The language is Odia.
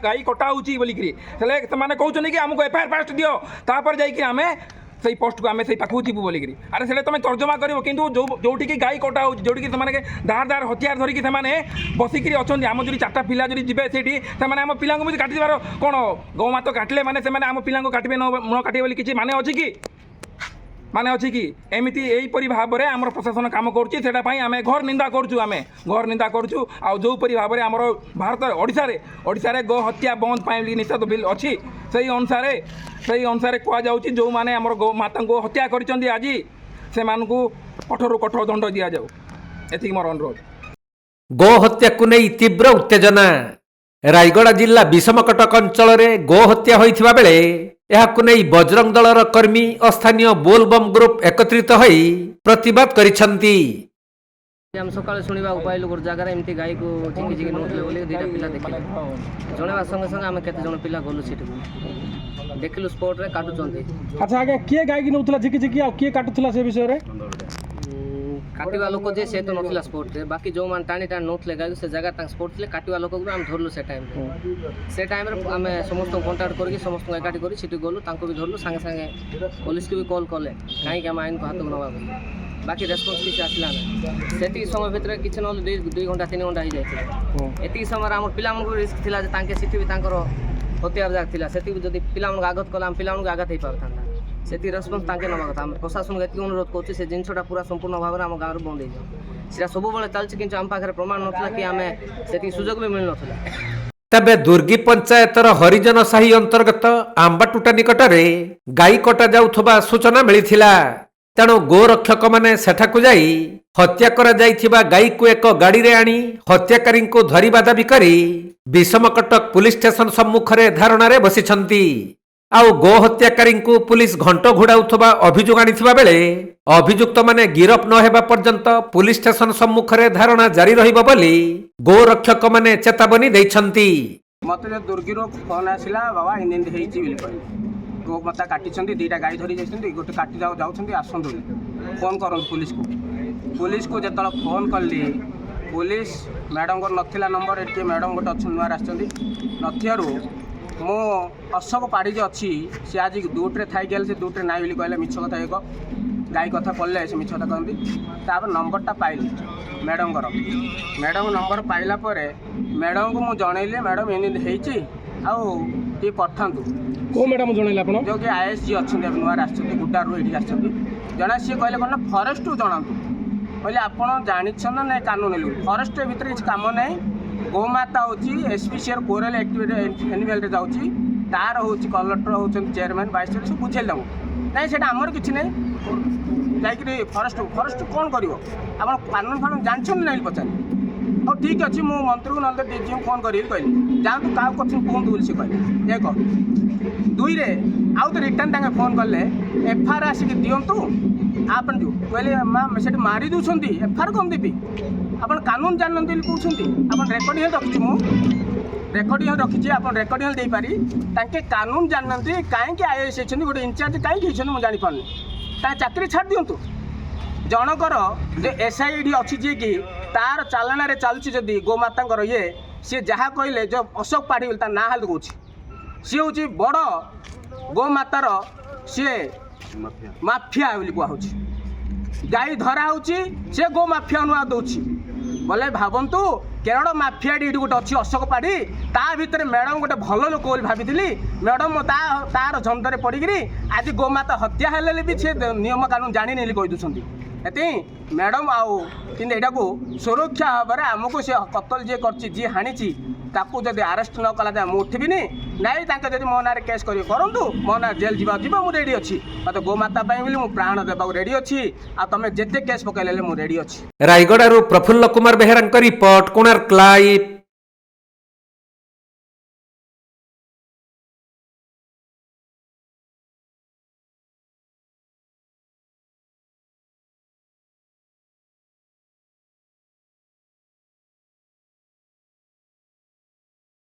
ଗାଈ କଟା ହେଉଛି ବୋଲିକିରି। ହେଲେ ସେମାନେ କହୁଛନ୍ତି କି ଆମକୁ ଏଫଆଇଆର୍ ଫାଷ୍ଟ ଦିଅ, ତାପରେ ଯାଇକି ଆମେ ସେଇ ପୋଷ୍ଟକୁ, ଆମେ ସେଇ ପାଖକୁ ଯିବୁ ବୋଲିକିରି। ଆରେ, ସେଇଟା ତୁମେ ତର୍ଜମା କରିବ, କିନ୍ତୁ ଯେଉଁଠିକି ଗାଈ କଟା ହେଉଛି, ଯେଉଁଠିକି ସେମାନେ ଧାର ଧାର ହତିଆର ଧରିକି ସେମାନେ ବସିକିରି ଅଛନ୍ତି, ଆମ ଯଦି ଚାରିଟା ପିଲା ଯଦି ଯିବେ ସେଇଠି, ସେମାନେ ଆମ ପିଲାଙ୍କୁ ବି କାଟିଦେବାର। କ'ଣ ଗୋମାତା କାଟିଲେ ମାନେ ସେମାନେ ଆମ ପିଲାଙ୍କୁ କାଟିବେ ନ କାଟିବେ ବୋଲି କିଛି ମାନେ ଅଛି କି? ମାନେ ଅଛି କି? ଏମିତି ଏଇପରି ଭାବରେ ଆମର ପ୍ରଶାସନ କାମ କରୁଛି, ସେଇଟା ପାଇଁ ଆମେ ଘୋର ନିନ୍ଦା କରୁଛୁ। ଆମେ ଘୋର ନିନ୍ଦା କରୁଛୁ। ଆଉ ଯେଉଁପରି ଭାବରେ ଆମର ଭାରତ ଓଡ଼ିଶାରେ ଗୋ ହତ୍ୟା ବନ୍ଦ ପାଇଁ ବୋଲି ନିଷେଧ ବିଲ୍ ଅଛି, ସେଇ ଅନୁସାରେ କୁହାଯାଉଛି, ଯେଉଁମାନେ ଆମର ଗୋ ମାତାଙ୍କୁ ହତ୍ୟା କରିଛନ୍ତି ଆଜି, ସେମାନଙ୍କୁ କଠୋରରୁ କଠୋର ଦଣ୍ଡ ଦିଆଯାଉ। ଏତିକି ମୋର ଅନୁରୋଧ। ଗୋ ହତ୍ୟାକୁ ନେଇ ତୀବ୍ର ଉତ୍ତେଜନା। ରାୟଗଡ଼ା ଜିଲ୍ଲା ବିଷମକଟକ ଅଞ୍ଚଳରେ ଗୋ ହତ୍ୟା ହୋଇଥିବା ବେଳେ ଏହାକୁ ନେଇ ବଜରଙ୍ଗ ଦଳର କର୍ମୀ ଓ ସ୍ଥାନୀୟ ବୋଲବମ୍ ଗ୍ରୁପ ଏକତ୍ରିତ ହୋଇ ପ୍ରତିବାଦ କରିଛନ୍ତି। ଆମେ ସକାଳେ ଶୁଣିବାକୁ ପାଇଲୁ, ଗୋଟେ ଜାଗାରେ ଏମିତି ଗାଈକୁ ଝିକି ଝିକି ନେଉଥିଲେ ବୋଲି ଦୁଇଟା ପିଲା ଦେଖିଲେ। ଜଣେଇବା ସଙ୍ଗେ ସଙ୍ଗେ ଆମେ କେତେ ଜଣ ପିଲା ଗଲୁ ସେଠିକୁ, ଦେଖିଲୁ ସ୍ପଟ୍ରେ କାଟୁଛନ୍ତି। ଆଚ୍ଛା ଆଜ୍ଞା, କିଏ ଗାଈକି ନେଉଥିଲା ଝିକି ଝିକି ଆଉ କିଏ କାଟୁଥିଲା ସେ ବିଷୟରେ? କାଟିବା ଲୋକ ଯେ ସେ ତ ନଥିଲା ସ୍ପଟ୍ରେ। ବାକି ଯେଉଁମାନେ ଟାଣି ଟାଣି ନେଉଥିଲେ ଗାଈକୁ, ସେ ଜାଗା ତାଙ୍କ ସ୍ପଟ୍ ଥିଲେ। କାଟିବା ଲୋକକୁ ବି ଆମେ ଧରିଲୁ ସେ ଟାଇମ୍ରେ। ସେ ଟାଇମ୍ରେ ଆମେ ସମସ୍ତଙ୍କୁ କଣ୍ଟାକ୍ଟ କରିକି, ସମସ୍ତଙ୍କୁ ଏକାଠି କରି ସେଠି ଗଲୁ, ତାଙ୍କୁ ବି ଧରିଲୁ। ସାଙ୍ଗେ ସାଙ୍ଗେ ପୋଲିସକୁ ବି କଲ୍ କଲେ, କାହିଁକି ଆମେ ଆଇନକୁ ହାତକୁ ନେବା ବୋଲି। ବାକି ରେସ୍ପନ୍ସ କିଛି ଆସିଲା ନାହିଁ। ସେତିକି ସମୟ ଭିତରେ କିଛି ନହେଲେ 2 ଘଣ୍ଟା 3 ଘଣ୍ଟା ହେଇଯାଇଥିଲା। ଏତିକି ସମୟରେ ଆମର ପିଲାମାନଙ୍କୁ ରିସ୍କ ଥିଲା ଯେ ତାଙ୍କେ ସେଠି ବି ତାଙ୍କର ହତିଆର ଯାକ ଥିଲା। ସେତିକି ଯଦି ପିଲାମାନଙ୍କୁ ଆଘାତ କଲେ, ଆମ ପିଲାମାନଙ୍କୁ ଆଘାତ ହେଇପାରିଥାନ୍ତା। ସେତିକି ରେସ୍ପନ୍ସ ତାଙ୍କେ ନେବା କଥା। ଆମେ ପ୍ରଶାସନକୁ ଏତିକି ଅନୁରୋଧ କରୁଛୁ, ସେ ଜିନିଷଟା ପୁରା ସମ୍ପୂର୍ଣ୍ଣ ଭାବରେ ଆମ ଗାଁରୁ ବନ୍ଦ ହେଇଯାଉ। ସେଟା ସବୁବେଳେ ଚାଲିଛି, କିନ୍ତୁ ଆମ ପାଖରେ ପ୍ରମାଣ ନଥିଲା କି ଆମେ ସେତିକି ସୁଯୋଗ ବି ମିଳିନଥିଲା। ତେବେ ଦୁର୍ଗି ପଞ୍ଚାୟତର ହରିଜନ ସାହି ଅନ୍ତର୍ଗତ ଆମ୍ବାଟୁଟା ନିକଟରେ ଗାଈ କଟା ଯାଉଥିବା ସୂଚନା ମିଳିଥିଲା। ତେଣୁ ଗୋରକ୍ଷକମାନେ ସେଠାକୁ ଯାଇ ହତ୍ୟା କରାଯାଇଥିବା ଗାଈକୁ ଏକ ଗାଡ଼ିରେ ଆଣି ହତ୍ୟାକାରୀଙ୍କୁ ଧରିବା ଦାବି କରି ବିଷମକଟକ ପୁଲିସ ଷ୍ଟେସନ ସମ୍ମୁଖରେ ଧାରଣାରେ ବସିଛନ୍ତି। ଆଉ ଗୋ ହତ୍ୟାକାରୀଙ୍କୁ ପୁଲିସ ଘଣ୍ଟ ଘୋଡ଼ାଉଥିବା ଅଭିଯୋଗ ଆଣିଥିବା ବେଳେ ଅଭିଯୁକ୍ତମାନେ ଗିରଫ ନ ହେବା ପର୍ଯ୍ୟନ୍ତ ପୁଲିସ ଷ୍ଟେସନ ସମ୍ମୁଖରେ ଧାରଣା ଜାରି ରହିବ ବୋଲି ଗୋରକ୍ଷକମାନେ ଚେତାବନୀ ଦେଇଛନ୍ତି। ମୋତେ ଯେ ଦୁର୍ଗିରୁ ଫୋନ୍ ଆସିଲା, ବାବା ଏମିତି ଏମିତି ହେଇଛି ବୋଲି କହିଲେ। ଗୋମାତା କାଟିଛନ୍ତି, ଦୁଇଟା ଗାଈ ଧରି ଯାଇଛନ୍ତି, ଗୋଟେ କାଟି ଯାଉଛନ୍ତି, ଆସନ୍ତୁ ବୋଲି ଫୋନ୍ କରନ୍ତୁ ପୋଲିସକୁ। ପୋଲିସକୁ ଯେତେବେଳେ ଫୋନ୍ କଲି, ପୋଲିସ ମ୍ୟାଡ଼ାମଙ୍କର ନଥିଲା ନମ୍ବର। ଏଠି ମ୍ୟାଡ଼ାମ ଗୋଟେ ଅଛନ୍ତି, ନୂଆରେ ଆସିଛନ୍ତି, ନଥିବାରୁ ମୁଁ ଅଶୋକ ପାଢ଼ୀ ଯେ ଅଛି, ସେ ଆଜି ଡ୍ୟୁଟିରେ ଥାଇକି ହେଲେ ସେ ଡ୍ୟୁଟିରେ ନାହିଁ ବୋଲି କହିଲେ। ମିଛ କଥା ଏକ, ଗାଈ କଥା ପଡ଼ିଲେ ସେ ମିଛ କଥା କହନ୍ତି। ତାପରେ ନମ୍ବରଟା ପାଇଲି ମ୍ୟାଡ଼ାମଙ୍କର। ମ୍ୟାଡ଼ାମ ନମ୍ବର ପାଇଲା ପରେ ମ୍ୟାଡ଼ାମଙ୍କୁ ମୁଁ ଜଣେଇଲି, ମ୍ୟାଡ଼ାମ, ଏମିତି ଏମିତି ହେଇଛି ଆଉ ଟିକେ ପଠାନ୍ତୁ। କୋଉ ମ୍ୟାଡ଼ାମ ଜଣେଇଲେ ଆପଣ? ଯେଉଁ କି is G ଅଛନ୍ତି, ଏବେ ନୂଆରେ ଆସିଛନ୍ତି, ଗୁଡାରୁ ଏଇଠିକି ଆସିଛନ୍ତି ଜଣେ। ସିଏ କହିଲେ କ'ଣ ନା ଫରେଷ୍ଟକୁ ଜଣାନ୍ତୁ। କହିଲେ, ଆପଣ ଜାଣିଛନ୍ତି ନା ନାଇଁ କାନୁନ? ଫରେଷ୍ଟ ଭିତରେ କିଛି କାମ ନାହିଁ। ଗୋମାତା ହେଉଛି ଏସ୍ପିସିଆର କୋରେଲ ଆକ୍ଟିଭିଟି ଆନିମାଲରେ ଯାଉଛି। ତାର ହେଉଛି କଲେକ୍ଟର ହେଉଛନ୍ତି ଚେୟାରମ୍ୟାନ୍, ଭାଇସ୍ ଚେୟାର, ସବୁ ବୁଝେଇଲେ ତାଙ୍କୁ। ନାଇଁ, ସେଇଟା ଆମର କିଛି ନାହିଁ, ଯାଇକିରି ଫରେଷ୍ଟ। ଫରେଷ୍ଟ କ'ଣ କରିବ? ଆପଣ କାନୁନ ଫାନୁନ ଜାଣିଛନ୍ତି ନାଇଁ ପଚାରିଲେ। ହଉ ଠିକ୍ ଅଛି, ମୁଁ ମନ୍ତ୍ରୀକୁ ନହେଲେ ଡିଜିଙ୍କୁ ଫୋନ୍ କରିବି କହିଲି। ଯାଆନ୍ତୁ, କାହାକୁ କରିଛନ୍ତି କୁହନ୍ତୁ ବୋଲି ସେ କହିଲେ। ଏକ ଦୁଇରେ ଆଉ ତ ରିଟର୍ନ ତାଙ୍କେ ଫୋନ୍ କଲେ, ଏଫଆଇଆର୍ ଆସିକି ଦିଅନ୍ତୁ ଆପଣ। ଯେଉଁ କହିଲେ, ମା ସେଠି ମାରି ଦେଉଛନ୍ତି, ଏଫଆଇଆର୍ କ'ଣ ଦେବି? ଆପଣ କାନୁନ ଜାଣିନାହାନ୍ତି ବୋଲି କହୁଛନ୍ତି। ଆପଣ ରେକର୍ଡ଼ିଂ ରଖିଛି, ମୁଁ ରେକର୍ଡ଼ିଂ ରଖିଛି, ଆପଣ ରେକର୍ଡ଼ିଂ ଦେଇପାରି। ତାଙ୍କେ କାନୁନ ଜାଣିନାହାନ୍ତି, କାହିଁକି is ହେଇଛନ୍ତି? ଗୋଟେ ଇନଚାର୍ଜ କାହିଁକି ହେଇଛନ୍ତି, ମୁଁ ଜାଣିପାରୁନି। ତାଙ୍କ ଚାକିରି ଛାଡ଼ି ଦିଅନ୍ତୁ। ଜଣଙ୍କର ଯେ ଏସ୍ I D ଅଛି, ଯିଏକି ତାର ଚାଲାଣରେ ଚାଲୁଛି, ଯଦି ଗୋମାତାଙ୍କର ଇଏ ସିଏ ଯାହା କହିଲେ, ଯେଉଁ ଅଶୋକ ପାଢ଼ୀ ବୋଲି ତା ନାଁ ହେଲେ କହୁଛି, ସିଏ ହେଉଛି ବଡ଼ ଗୋମାତାର ସିଏ ମାଫିଆ ବୋଲି କୁହାହେଉଛି। ଗାଈ ଧରା ହେଉଛି, ସେ ଗୋ ମାଫିଆ ନୂଆ ଦେଉଛି ବୋଲେ ଭାବନ୍ତୁ, କେରଳ ମାଫିଆଟି ଏଇଠି ଗୋଟେ ଅଛି ଅଶୋକ ପାଢ଼ୀ। ତା ଭିତରେ ମ୍ୟାଡ଼ାମ ଗୋଟେ ଭଲ ଲୋକ ବୋଲି ଭାବିଥିଲି। ମ୍ୟାଡ଼ାମ ତାର ଝନ୍ଦରେ ପଡ଼ିକିରି ଆଜି ଗୋମାତା ହତ୍ୟା ହେଲେ ବି ସେ ନିୟମ କାନୁନ ଜାଣିନି ବୋଲି କହିଦେଉଛନ୍ତି। ଏଥିପାଇଁ ମ୍ୟାଡ଼ାମ ଆଉ କିନ୍ତୁ ଏଇଟାକୁ ସୁରକ୍ଷା ଭାବରେ ଆମକୁ ସେ କତଲ ଯିଏ କରିଛି, ଯିଏ ହାଣିଛି, ତାକୁ ଯଦି ଆରେଷ୍ଟ ନ କଲା ଯାଏ ମୁଁ ଉଠିବିନି। ନାଇଁ, ତାଙ୍କ ଯଦି ମୋ ନାଁରେ କେସ୍ କରିବେ କରନ୍ତୁ, ମୋ ନାଁ ଜେଲ୍ ଯିବା ଯିବ, ମୁଁ ରେଡ଼ି ଅଛି। ମୋତେ ଗୋମାତା ପାଇଁ ବୋଲି ମୁଁ ପ୍ରାଣ ଦେବାକୁ ରେଡ଼ି ଅଛି। ଆଉ ତମେ ଯେତେ କେସ୍ ପକାଇଲେ ହେଲେ ମୁଁ ରେଡ଼ି ଅଛି। ରାୟଗଡ଼ାରୁ ପ୍ରଫୁଲ୍ଲ କୁମାର ବେହେରାଙ୍କ ରିପୋର୍ଟ, କୋଣାର୍କ ଲାଇଭ୍।